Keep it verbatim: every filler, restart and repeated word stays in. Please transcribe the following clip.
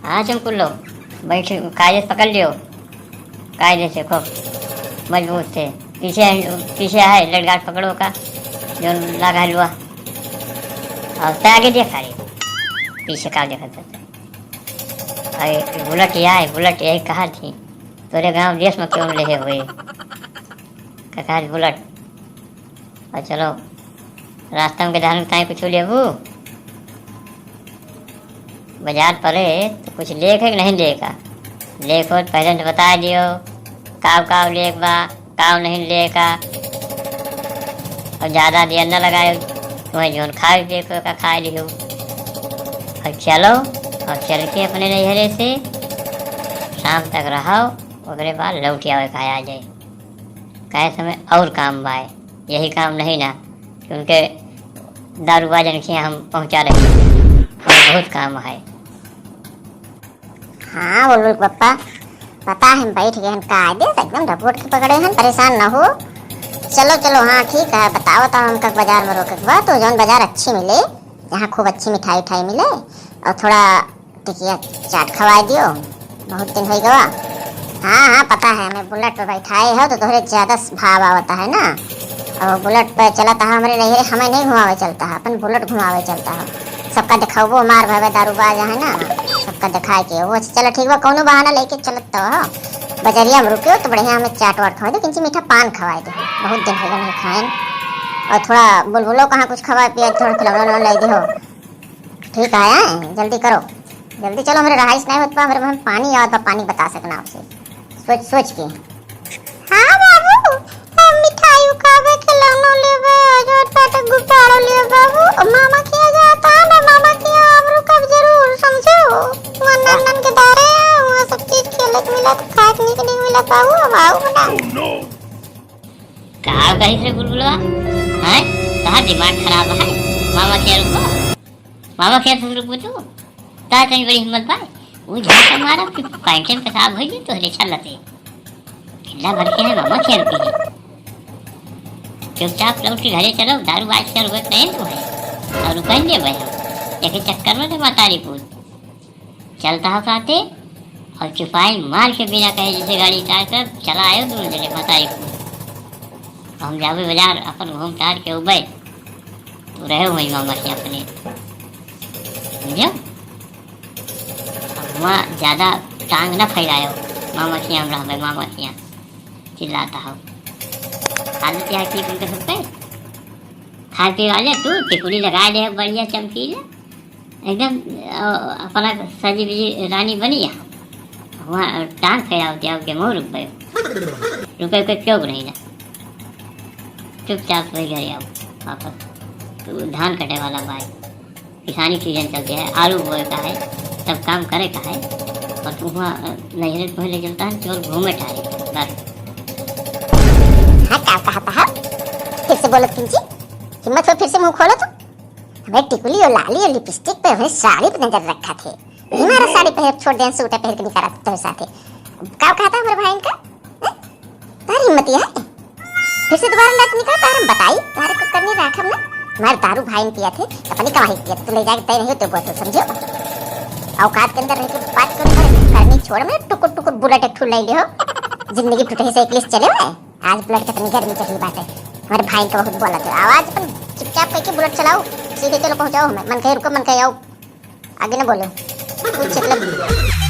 हाँ चमकुल्लो, बैठ, कायदे से पकड़ लियो, कायदे से खूब मजबूत से। पीछे, पीछे है, लटगाट पकड़ो का, जो लागा हलवा। और तै आगे देख, अरे पीछे का देखत है? अरे बुलेट या है, बुलेट यही कहा थी, तोरे गांव देश में क्यों लेहे हुए? का कहा बुलेट? और चलो, रास्ता में के धान ताई कुछ लेबू? बाजार परे तो कुछ लेके कि नहीं लेका? लेको तो पहले से बता दियो, काव काव लेक बा, काव नहीं लेका। और ज्यादा दिया न लगायो, तुम्हें जोन खाए पिए को का खाए लियो। और चलो, और चल के अपने नैहरे से शाम तक रहो, ओकरे बाद लौट आवे का आ जाए। काहे समय और काम बाय, यही काम नहीं ना कि उनके दारू बाजन के हम पहुँचा रहे हैं। और बहुत काम है। हाँ, बुलबुल के पप्पा, पता है, हम बैठ गए हैं कायदे से, एकदम डपोट के पकड़े हैं, परेशान न हो। चलो, चलो, हाँ, ठीक है, बताओ तो हमका बाजार में रोके के बा, तो जौन बाजार अच्छी मिले, जहाँ खूब अच्छी मिठाई उठाई मिले, और थोड़ा टिकिया चाट खवाए दियो, बहुत दिन हो गवा। हाँ, हाँ, पता है, हमें बुलेट पे बैठाए हो तो तोहरे ज्यादा भाव आवता है ना। और बुलेट पे चलता है हमरे नैहरे, हमें नहीं घुमावे चलता है, अपन बुलेट घुमावे चलता है। सबका दिखाओ मार भावे दारूबाज है ना, सबका दिखाए के वो। चलो ठीक बा, कौनो बहाना लेके चलत तो हो। बजरिया में रुकियो तो बढ़िया हमें चाट वाट खवाए दो, किंची मीठा पान खवाए दो, बहुत दिन हो गए नहीं खाए। और थोड़ा बुलबुलो कहाँ कुछ खवाए पिए, थोड़ा खिलौना उलौना ले दे हो। ठीक है, हैं? जल्दी करो, जल्दी चलो, हमरे रहाइश नहीं होत बा, हमरे में पानी आवत बा, पानी बता सकना आपसे। सोच, सोच के। हाँ बाबू, हम मिठाई खाबे, खिलौनो लेबे, अजोर पाटक गुब्बारो लेबे बाबू। मामा के यहाँ जाता है ना, मामा के यहाँ हम रुकब जरूर, समझो? वहाँ नंदन के दारे हैं, वहाँ सब चीज खेले के मिलत, खाए के नीक नीक मिलत बाबू, हम आऊ ना। का कहिस रे बुलबुलवा? हैं? तहार दिमाग खराब है? मामा के यहाँ रुकबो? मामा के यहाँ से रुकबो तू? ता इतनी बड़ी हिम्मत बा? वो झांसा मारा कि पैंटे में पेशाब होई जी तोहरे छल्ला से। खिल्ला भर के है मामा के यहाँ रुकी है। चुपचाप लौट के घरे चलो, दारू बाज के रुकत नहीं तू है। और रुकन दे भाई, एक चक्कर में तो मतारी पूत। चलता हो साथे और चुपाई मार के बिना कहे जैसे गाड़ी स्टार्ट कर चला आयो दोनों जने बताई। हम जावे बाजार अपन घूम टार के उबे, तू रहे वही मामा के अपने, समझो? अब वहाँ ज्यादा टांग ना फैलायो, मामा के यहाँ हम रहबे, मामा के यहाँ चिल्लाता हो। आदत यहाँ की तुमके सब पे खाए पिए वाले तू टिकुली लगा दे बढ़िया चमकीला। एकदम, अ, अपना सजी बिजी रानी बनी है। वहाँ टांग फैलाओ, जाओ के मुँह रुक गयो। रुके के क्यों नहीं ना? चुपचाप वही घरे आओ वापस। तू धान कटे वाला भाई, किसानी सीजन चलते है, आलू बोए का है, सब काम करे का है। और तू वहाँ, अ, नैहरे तुम्हें ले चलता है, केवल घूमे टहरे बस। हाँ, का कहता है? फिर से बोलो किंची, हिम्मत हो फिर से मुँह खोलो तो। हमें टिकुली और लाली और लिपस्टिक पे, हमें साड़ी पे नजर रखा थे। हमारा साड़ी पहन छोड़ दें, सूट पहन के निकाला तेरे साथे। का कहता है हमारे भाई का? हैं? तारी हिम्मत है? फिर से दोबारा नाच निकाल, तारे हम बताई, तारे को करने राखब ना। हमारे दारू भाई ने पिया थे, अपनी कमाई पिया थे, तू ले जाके तय नहीं होते बोतल, समझो? औकात के अंदर रह के बात करो, करनी छोड़, मैं टुकुर टुकुर बुलेट एक ठुल ले लियो। जिंदगी टूटे से एक लिस्ट चले हुए। आज बुलेट कितनी गर्मी चढ़ी बात है, हमारे भाई का बहुत बोला था। आवाज अपन चुपचाप करके बुलेट चलाओ, सीधे चलो पहुंचाओ हमें। मन कहे रुको, मन कहे आओ, आगे ना बोलो, कुछ मतलब